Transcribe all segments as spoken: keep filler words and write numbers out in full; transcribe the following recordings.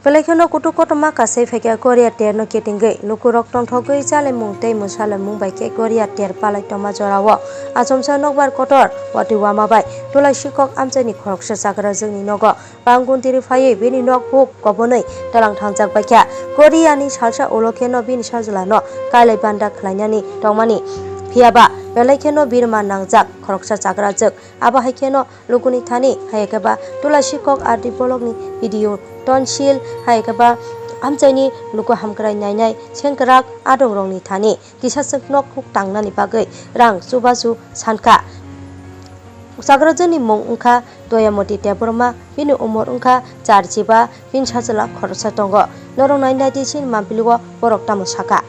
Belai kheno kutuk kotorma kasai phaikha Korea terno kitingwi, lukurok tongthogwi chalemung tei mwsalemung bai khe Korea ter palai tongma jorao achomsa nokbar kotor watwi wama bai tulai sikhok amchaini khoroksa chakrajwkni nogo Bangkuntiri phaiwi bini nok huk kobonwi tlang thangjak baikha. Koreani salsa ulo kheno bini sajlano kailai banda khlainani tongmani. Phiyaba belai kheno birma nangjak khoroksa chakrajwk. Abo hai kheno lukuni thani hai khe ba tulasi kok R D blockni B D O tonsil hai khe ba amchaini luku hamkrai nainai sengkrak adongrokni thani kisa chwk nok huk tangnani bagwi rang chubachu sankha. Chakrajwkni mung wngkha Toyamoti Debbarma, bini umor wngkha char chiba, bini sajla khoroksa tongo. Norok nai nai di chini mampili o borok tamo sakha.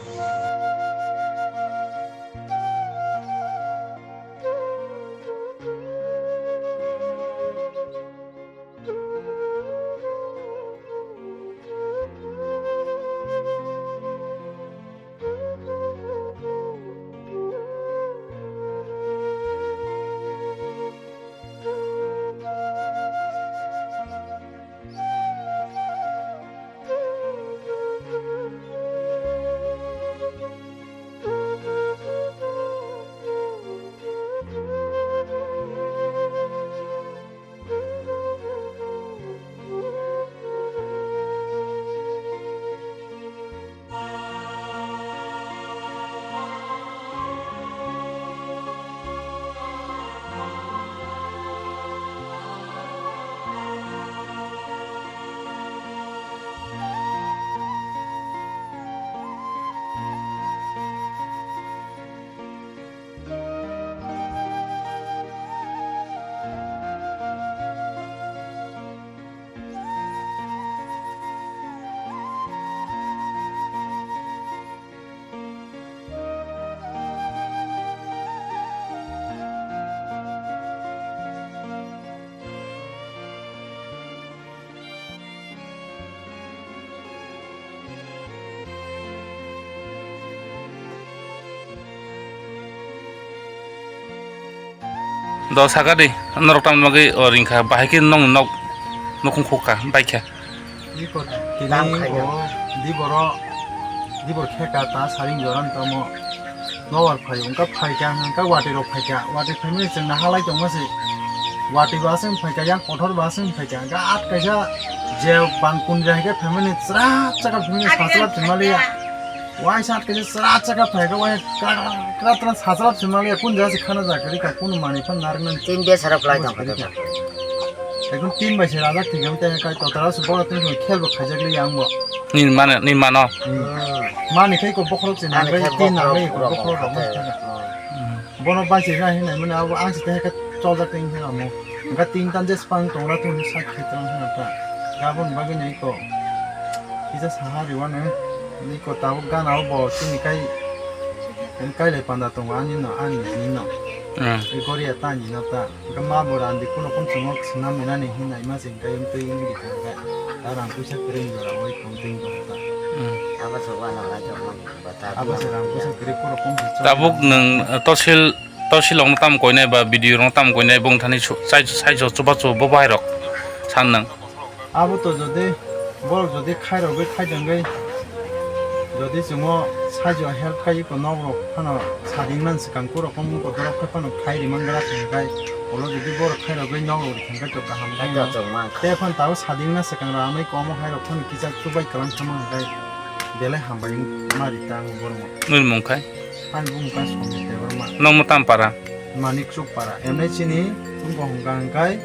Do saka di, norok tamni bagwi o ringkha, bahai khe nong nok nukhung khukha, baikha. Iko tini bo diboro, dibor kheka ta saring joran tamo. Nowar phai, wngkha phaikha, wngkha watwi rok phaikha, watwi phaimani chwngno halai tongma se. Watwi bo aswk phaikha, yang kothor bo aswk phaikha, wngkha at kaisa je bang kundra hai khe phaimani chwrap chakha phaimani sachwlap se maliya. Waisa at kaisa chwrap chakha phaikha, wai kra kra kra sachwlap se maliya, kun jaga se khana jaga rikha, kunu manwi phano narwknani. Tin de sarap lai tongkha. Ekdom tin bai se rajak thwikha, tei kai totara se bono tini khel bo khaijak li yang bo. Ni mano, ni mano. Hmm. Mani khai ko bokhorok se nang bai tin nang bai ko bokhorok rok ma kha. Hmm. Bono bai se nai hinai mani abo ang se te khe choljak tei hinai amo. Ga tin tan je spang tong ra tong sak khe tong hinai ta. Ga bon bagwi nai ko. Kisa saha riwano. Ni ko tabuk gana o bo tini kai, kai le panda tongo ani no, ani ni no. Hmm. Gori ta ni no ta. Hwnkhe ma bo randi kuno kum chwngno swnam minani hinwi ma se hwnkhe wng twi wng di thangkhe. Ta rang puisa kwrwi jora oi tong twi wng tong ta. Hmm. Abo se uanang lai tongmani. Abo se rang puisa kwrwi kuro kum se chwng. Tabuk nwng, eh, tosil, tosil rokno tam koinai ba B D O rokno tam koinai bong thani su-, sai, sai chubachu bo bahai rok san nwng. Abo to jodi borok jodi khairogwi khaijangwi jodi chwngno saijo help khai iko nok rok phano sading man swkang kuro kom wngkha borok khai phano khai rimang gra thang khai ulo jodi borok khairogwi nok rok thang khai to kaham khai no. Te phano tabuk sading na swkang rok amai komo hai rok phano kisa chubai kwlang thangma hwn khai belai hambai wng ma ri ta ang borok no. Nwng mung khai? Ani bumung khai Somit Debbarma. Nokmo tam para? Manik Chuk para. Emne chini wngkha hwn khai.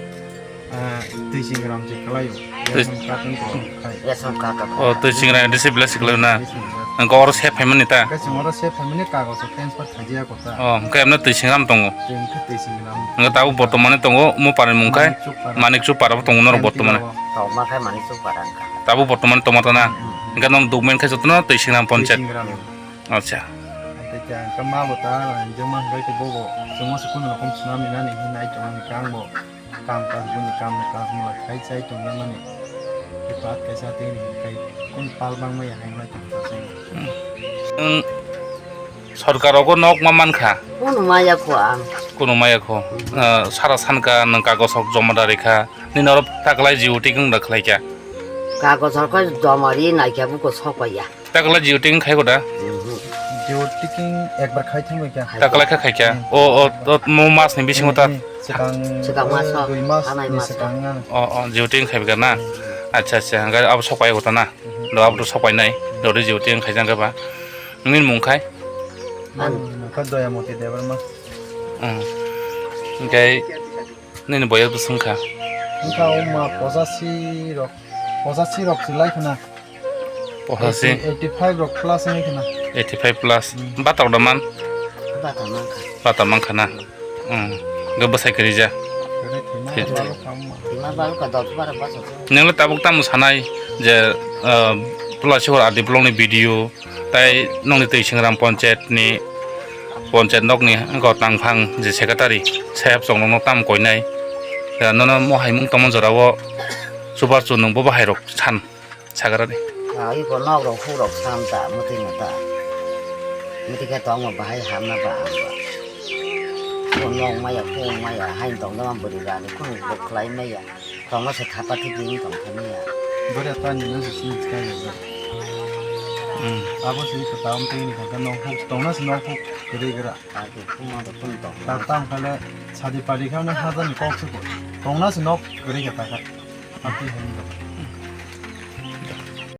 Ah, twi chingram se kwlaio. Twi- Ration card wng tong khai. Ration card wng O, twi chingram D C village se kwlaio na? Twi chingram. Wngkha oro se phaimani ta? Khe chwng oro se phaimani kagoz o transfer khaijak o ta. O, hwnkhe emno twi chingram tongo? Twi hwnkhe twi chingram. Hwnkhe tabuk bortomani tongo, omo parani mung khai? Manik Chuk para. Manik Chuk para bo tongo norok bortomani? Tongma khai Manik Chuk para wngkha. Tabuk bortomani tongma ta na? Hmm. Hwnkhe nong document khai jotono twi chingram ponchayat? Twi chingram. Acha. Tei khe ang khe ma bo ta, ang joma hwnkhe khe bobo chwngno se kunu rokom swnam rinani hinwi nai tongmani khe ang bo. Kam kaam bini kaam ni kaam mula khai chai tongya mani. Bipat kaisa tini khai kun pal bang maya hai mula tong ta sai. Nwng sorkar rogo nok ma man kha? Kunu maya kho ang. Kunu maya kho. Mhm. Ah, sara san kha nwng kagos rok joma da rikha. Nini oro taklai G O T kung da khlai kha. Kagoj rok khe domari naikhe buko sokpaiya. Takla Jio Tiking khai koda? Mhm. Jio Tiking ekbar khai thangbai kha. Takla khe khai kha. Hmm. O, o, o, mo mas ni bisingo ta? Hmm, hmm. Swkang, swkang mas o, dui mas, hanai ni mas o. Swkang ano. O, o, Jio Tiking khai kha na? Hmm. Acha, acha, hwnkhe abo sokpai koda na? Mhm. Do abo to sokpai nai. Do ri Jio Tiking khai jang khe ba. Nini mung khai? Ani mung kha Doyamoti Debbarma. Hmm. Hwnkhe nini boyar bwswng kha? Wngkha o ma pochashi rok, pochashi rok se lai khna. Pochashi? Eighty, eighty five rok plus wngwi khna. Eighty five plus. Hmm. Bata rok da man? Bata mankha. Bata mankha na? Hmm. Ga bwsai kwrwi ja? Kwrwi thwima Thwi-, balo khamma. Thwima balo ka dot bara basa. Nang le tabuk tamo sanai je, ah, Pula Sihor Adi vlog ni video, tai nongni twi Singram Panchayat ni, Panchayat nok ni wngkha tangphang je secretary, saheb chwng nokno tam koinai. Ya, nono mo haimung tongma jora o chubar chun nung bo bahai rok san sagra di. Ah, iko nok rok hu rok san ta, muti no ta. Muti khe tongma bahai hamna ba ang ba. Ko nok maya, ko maya, hain tong ma bwrwi rani, ko bo khlai maya. Tongma se thapa thik ring tong thani ya. Bwrwi ta ni no se sini tkai ya. Hmm. Abo se iko ta um tei ni kha nok hu, tongna se nok hu, kwrwi gra. Abo kuma do kun tong. Ta tam kha le sadi padi kha ne hajan kok se ko. Tongna se nok kwrwi kha ta kha. Ati hen do.